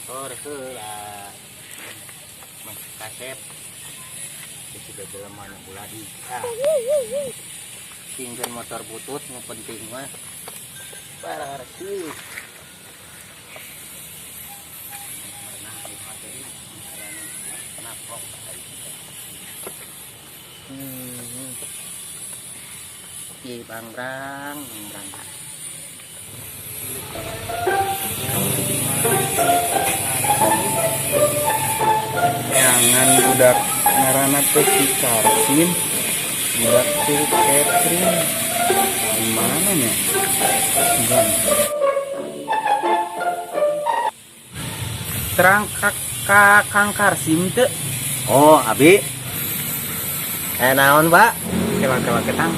Motor heula. Mas kasep. Bisi jelema nu buladi. Ah. Singkeun motor butut nu penting mah. Bersih. Pernah dipake kenapa? Ih, bangbrang, bangbrang. Jangan budak ngaranna teh si Karsim, budak teh Catherine. Di mana nya? Enggak. Terang ka Kang Karsim teu? Oh, abi. Naon, Pak? Kela-kela ketang.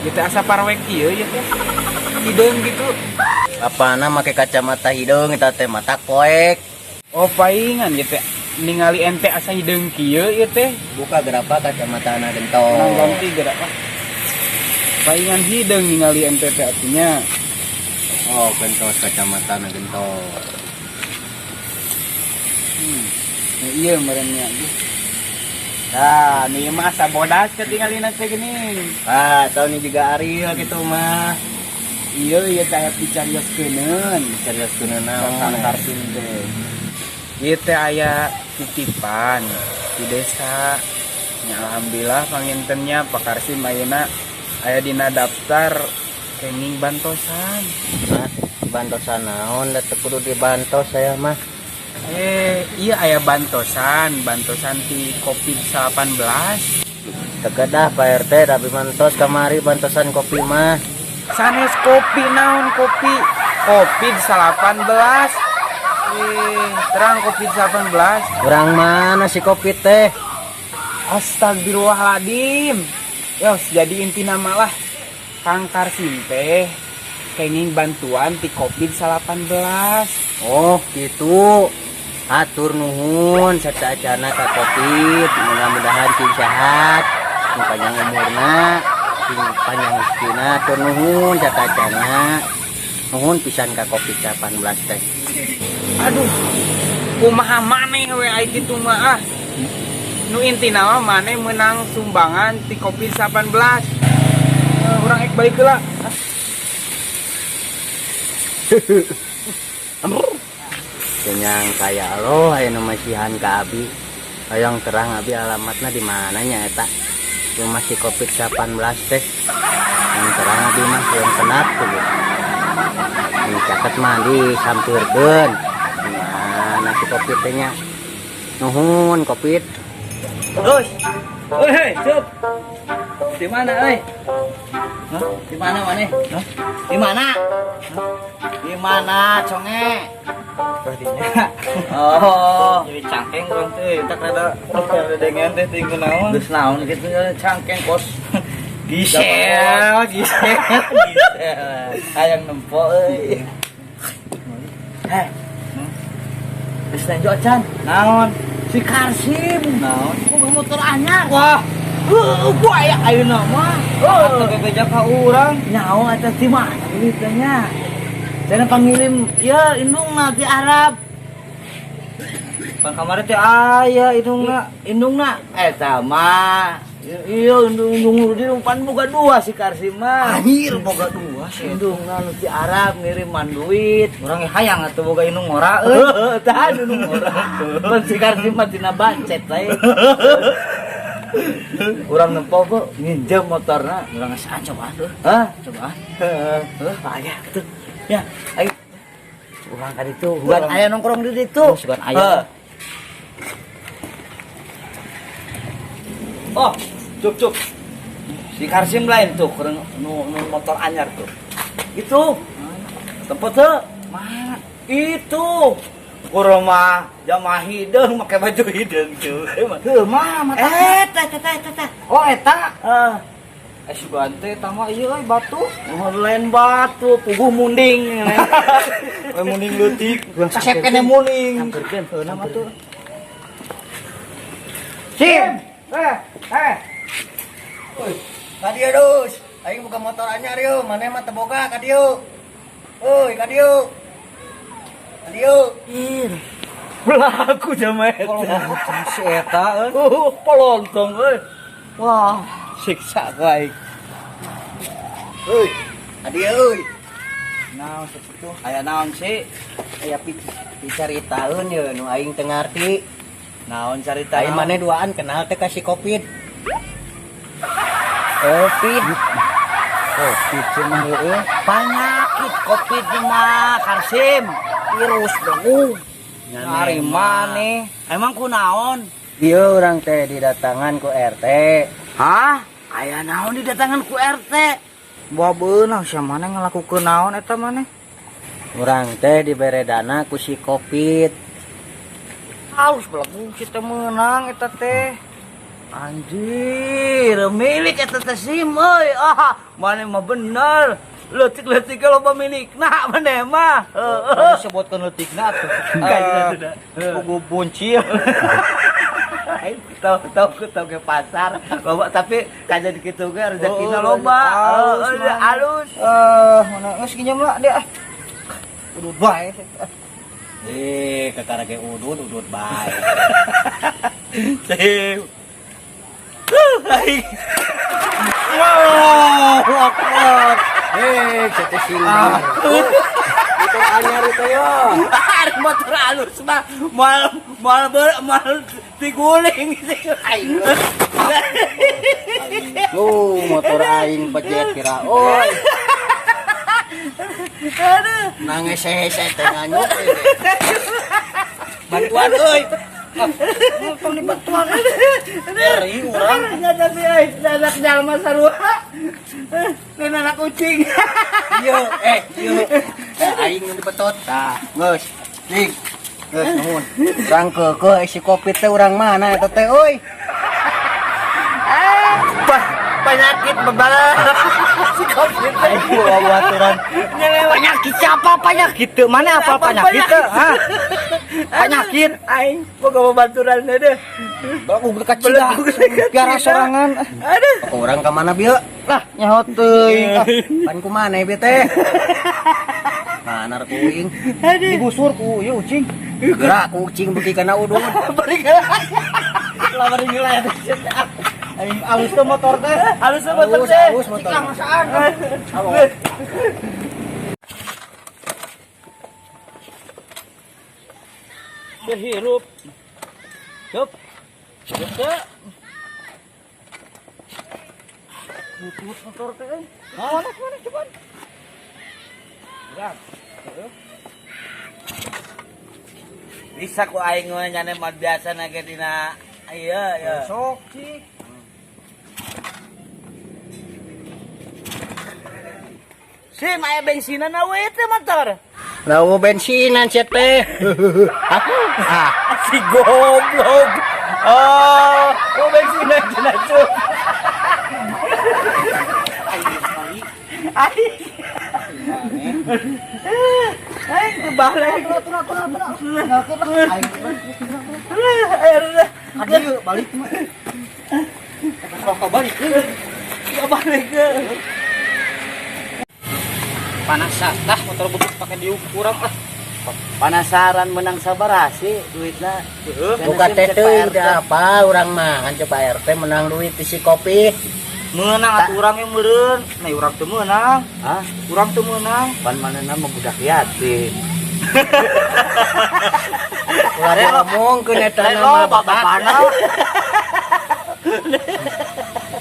Ieu teh asa parwek ieu ieu teh. Hideung gitu. Apana make kacamata hideung eta teh mata poek. Oh, paingan ieu teh ningali ente asa hideung kieu ieu teh. Buka gerapa kacamatana gentong. Urang ganti gerak ah. Paingan hideung ningali ente teh atunya. Oh, gentos kacamatana gentong. Nah, iya merenya. Nah, nih mah asa bodas ketinggalin teh geuning. Ah, tahun ini juga Ariel gitu mah. Iya, iya teh dicarioskeun. Dicarioskeun naon? Kang Karsim teh. Ieu teh aya titipan di desa. Ya, alhamdulillah pangintennya Pak Karsim ayeuna aya dina daftar kenging bantosan. Hah? Bantosan naon? Da teu kudu dibantos saya mah. Iya aya bantosan, bantosan ti Covid-19. Tegedah Pak RT, tapi mantos kamari bantosan kopi mah. Sanes kopi naon kopi? Covid-19. Terang Covid-19. Urang mana si kopi teh? Astagfirullahaladzim. Yos, jadi inti nama lah Kang Karsim teh kenging bantuan ti Covid-19. Oh, gitu. Atur nuhun saca-acana ka Covid, mudah-mudahan cing sehat, cing panjang umurna, cing panjang rezekina. Atur nuhun saca-acana. Nuhun pisan ka Covid-19 teh. Aduh, kumaha maneh we ai kitu mah ah. Nu intina mah maneh menang sumbangan ti Covid-19. Urang ek balik heula. Kenyang kaya lo aya nu masihan ka abi. Hayang terang abi alamatna di mana nya eta? Nu masih Covid-19 teh. Yang terang abi mah yang kenap tuh. Ini caket mah disampirkeun. Nah, si Covid teh nya. Nuhun Covid. Terus. Hei, cup. Di mana euy? Hah? Di mana maneh? Hah? Di mana? Di mana, conge? Berartinya. Oh, jadi cangkeng urang teh, tak rada rada dengan teh tinggal naon. Geus naon kitu cangkeng kos. Gisel, gisel, gisel. Hayang nempo euy. Heh. Geus lanjut acan. Naon? Si Karsim. Naon? Boga motor anyar. Wah. Gua aya ayeuna mah. Atuh bebeja ka urang. Nyaho eta di mana duitnya nya? Cenah pangirim ya indungna ti Arab. Pan kamari teh aya indungna, indungna eta mah. Iya indung indung di pan boga dua si Karsim mah. Anjir boga dua sih. Indungna nu ti Arab ngiriman duit. Urang hayang atuh boga indung ngora euy. Heeh, tah indung ngora. Pan si Karsim mah tina bancet lain. Urang nempo kok nginjem motorna. Urang geus ah coba tuh. Hah? Coba. Heeh. Heuh, aya kitu. Ya, ayo. Urang ka ditu, Bukan aya nongkrong di ditu. Bukan aya. Oh, cuk cuk. Si Karsim lain tuh, kurang nu, nu motor anyar tuh. Itu. Tempat tuh. Mana? Itu. Kurang mah jamaah hideung make baju hideung tuh. Heuh, mah mata. Eta eta eta eta. Oh, eta. Heeh. Sugan teh eta mah ieu euy batu. Oh, lain batu, puguh munding. Lain munding leutik. Kasep kene munding. Sampeurkeun Heuh nama tuh. Sim. Eh. Oi, ka dieu dus. Aing buka motor anyar yeuh, maneh mah teu boga ka dieu. Oi, ka dieu. Ka dieu. Ir. Belagu jama eta. Si eta euy. Oh, polontong euy. Wah, siksa ku aing. Euy, adi euy. Naon sakitu? Aya naon sih? Aya picaritaeun ye nu aing teu ngarti. Naon carita? Aing maneh duaan kenal teh ka si Covid. Covid. Covid cenah heueuh. Penyakit Covid mah Karsim, virus dong. Ari maneh. Emang kunaon? Ieu urang teh didatangan ku RT. Hah? Aya naon didatangan ku RT? Buah beunang sia maneh ngalakukeun naon eta maneh? Urang teh dibere dana ku si Covid. Halus belagu si teh meunang eta teh. Anjir, milik eta teh sim euy. Ah, maneh mah bener. Leutik-leutik loba milikna maneh mah. Heeh. Disebutkeun leutikna atuh. Kayak Kugu buncil. Tahu tahu tahu ke pasar loba tapi kajian kitu ge rezekina Oh, loba. halus, Heeh, mah. halus. Eh, mana geus ginjem lah dia. Udud bae. Eh, kakara ge udud udud bae. Sip. Allahu Akbar. Eh, satu sini. Motor anyar itu ya. Ari motor halus mah moal moal ber moal diguling sih. Oh, motor aing pejet kira. Oi. Nangis hese teh nganyuk. Bantuan euy. Tong dibantuan. Nyeri urang. Tapi euy, anak jalma sarua. Lain anak kucing. Iya, iya. Aing nu dibetot. Tah, geus. Ning. Geus nuhun. Urang keukeuh si Covid teh urang mana eta teh euy? Penyakit bebal. Si Covid teh. Aing aturan. Penyakit siapa penyakit teu? Mana apa penyakit teu? Hah? Penyakit Aing boga babaturan deh. Belagu kacida. Piara sorangan. Aduh. Urang ka mana bieu? Lah, nyaho teuing. Ah, Pan kumaha bieu teh? Mana rek uing? Digusur ku ieu ucing. Gerak kucing beuki kana udud. Balik. Lama ringlah ya. Aing alus teh motor teh. Halus motor teh. Halus motor. Cikang masaan. Hirup. Cup. Cup teh. Butut motor teh. Mana mana coba. Berat. Bisa ku aing mah nyane mah biasa na ge dina iya iya. Sok cik. Sim aya bensinan we teh motor. Lawu bensinan sia teh. Ah, Si goblok. Oh, oh bensinan cenah cup. Aing. Aing kebalik. Aduh, balik mah. Sok balik. Kebalik. Panas tah motor butut pakai diuk kurang ah. Penasaran menang sabaraha sih duitna. Buka teh teuing teh apa urang mah kan coba RT menang duit di si Covid. Meunang atuh urang yang meureun. Nah, urang teu meunang. Hah? Urang teu meunang. Pan manehna mah budak yatim. Ulah diomongkeun eta nama bapakna.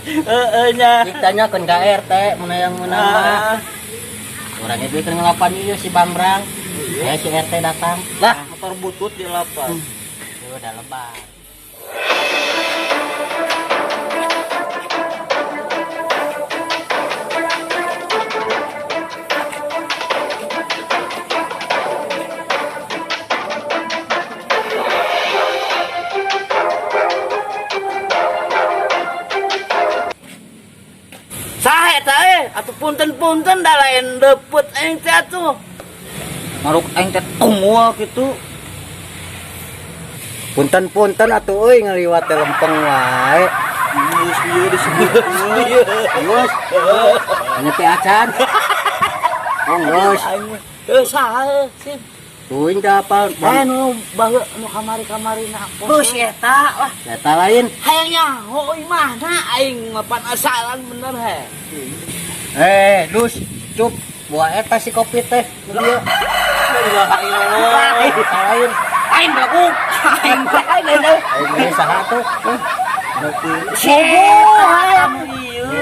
Heeh nya. Cik tanyakeun ka RT mun yang meunang mah. Urang ge keur ngelapan ieu si Bambrang. Ya si RT datang. Lah, motor butut di lapan. Udah lebar. Saha eta eh atuh punten-punten da lain deupet aing teh atuh. Maruk aing teh tunggual kitu. Punten-punten atuh euy ngaliwat teh lempeng wae. Geus ieu disebut. Geus. Nyepi acan. Oh geus. Aing mah. Eh saha eh, sim. Tuing teh apa? Eh, nu baheula nu kamari-kamari na. Bus eta lah. Eta lain. Hayang nyaho imahna aing mah penasaran bener he. Eh, dus, cup. Buah eta si kopi teh. Nu dieu. Eta lain. Aing belagu. Aing aing aing. Aing ini saha tuh? Subuh hayang.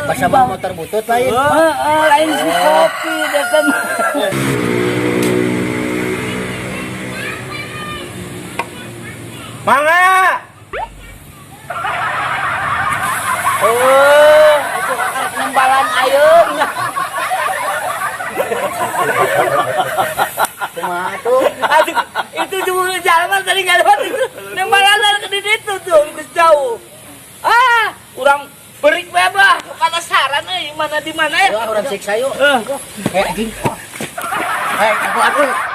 Pas abah motor butut lain. Heeh, lain si kopi datang. Mangga. Oh, itu kakarek nembalan ayeuna. Kumaha tuh? Aduh, itu cuma jalan tadi nggak lewat itu. Nembalan ke di situ tuh, geus jauh. Ah, urang berik bae bah, penasaran euy mana di mana ya. Wah, urang siksa yuk. Eh. Eh, anjing. Eh, aku aku.